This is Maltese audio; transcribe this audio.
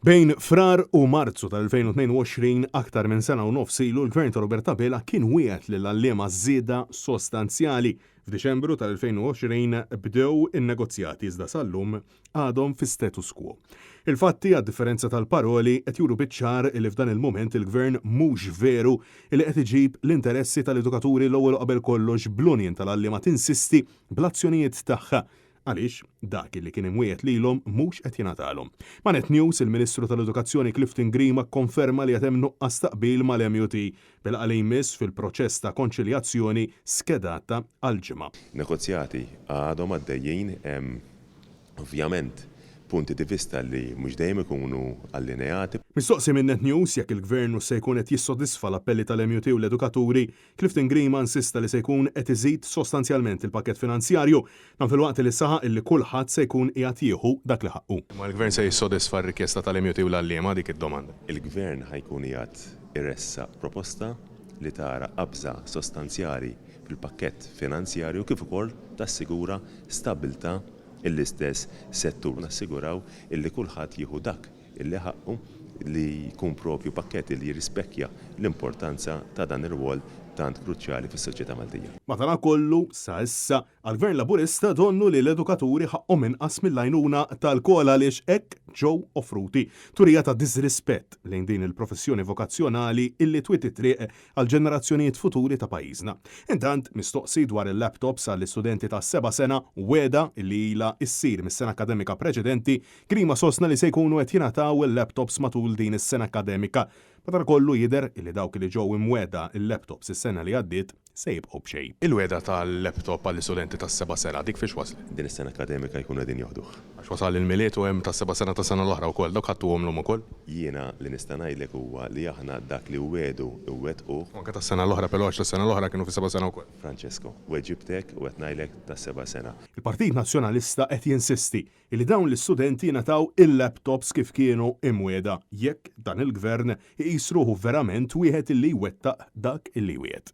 Bejn Frar u Marzu tal-2022, aktar minn sena u nofs ilu, l-Gvern ta' Robert Abela kien wiegħed lill-għalliema żieda sostanzjali. F'Diċembru tal-2020 bdew in-negozjati iżda sal-lum għadhom fi status quo. Il-fatti, għad-differenza tal-paroli, qed juru biċ-ċar li f'dan il-mument il-Gvern mhux veru li qed iġib l-interessi tal-edukaturi l-ewwel u qabel kollox bl-union tal-għalliema tinsisti bl-azzjonijiet tagħha għaliex dak li kien imwiegħed lilhom mhux qed jingħatalhom. Ma' Net News, il-Ministru tal-Edukazzjoni Clifton Grima kkonferma li għad hemm nuqqas ta' qbil mal-MUT bil-laqgħa li jmiss fil-proċess ta' konċiljazzjoni skedata għall-Ġimgħa. Negozjati għadhom għaddejjin, hemm ovvjament punti di vista li mhux dejjem ikunu allineati. Mistoqsi minn Net News jekk il-Gvern hux se jkun qed jissodisfa l-appelli tal-MUT u l-edukaturi, Clifton Grima insista li se jkun qed iżid sostanzjalment il-pakkett finanzjarju, dan filwaqt li saħaq illi kulħadd se jkun qiegħed jieħu dak li ħaqqu. Imma l-Gvern se jissodisfa r-rikjesta tal-MUT u l-għalliema? Dik id-domanda. Il-Gvern ħa jkun qiegħed iressaq proposta li tara qabża sostanzjali fil-pakkett finanzjarju kif ukoll tassigura stabbiltà l-istess settur. Nassiguraw illi kulħadd jieħu dak li ħaqqu li jkun proprju pakkett li jirrispekkja l-importanza ta' dan ir-rwol tant kruċjali fis-soċjetà Maltija. Madanakollu, sa issa, għall-Gvern Laburista donnu li l-edukaturi ħaqqhom inqas mill-għajnuna tal-COLA għaliex hekk ġew offruti. Turija ta' diżrispett lejn din il-professjoni vokazzjonali illi twitti t-triq għall-ġenerazzjonijiet futuri ta' pajjiżna. Intant, mistoqsi dwar il-laptops għall-istudenti tas-seba' sena, wegħda illi ilha ssir mis-sena akkademika preċedenti, Grima sostna li se jkunu qed jingħataw il-laptops matul din is-sena akkademika. Madankollu jidher li dawk li ġew imwiegħda l-laptops is-sena li għaddiet se jibqgħu b'xejn. Il-wegħda tal-laptop għall-istudenti tas-seba' sena, dik fiex waslet? Din is-sena akkademika jkunu qegħdin joħduh. Għax wasal il-Milied u hemm tas-seba' sena tas-sena l-oħra wkoll, dawk ħadtuhomlhom ukoll? Jiena li nista' ngħidlek huwa li aħna dak li wwiegħdu iwettquh. U anke tas-sena l-oħra però għax tas-sena l-oħra kienu fis-seba' sena wkoll. Francesco, weġibtek u qed ngħidlek tas-seba' sena. Il-Partit Nazzjonalista qed jinsisti Illi dawn l-istudenti jingħataw il-laptops kif kienu imwiegħda jekk dan il-Gvern iqis ruħu verament wieħed illi jwettaq dak illi jwiegħed.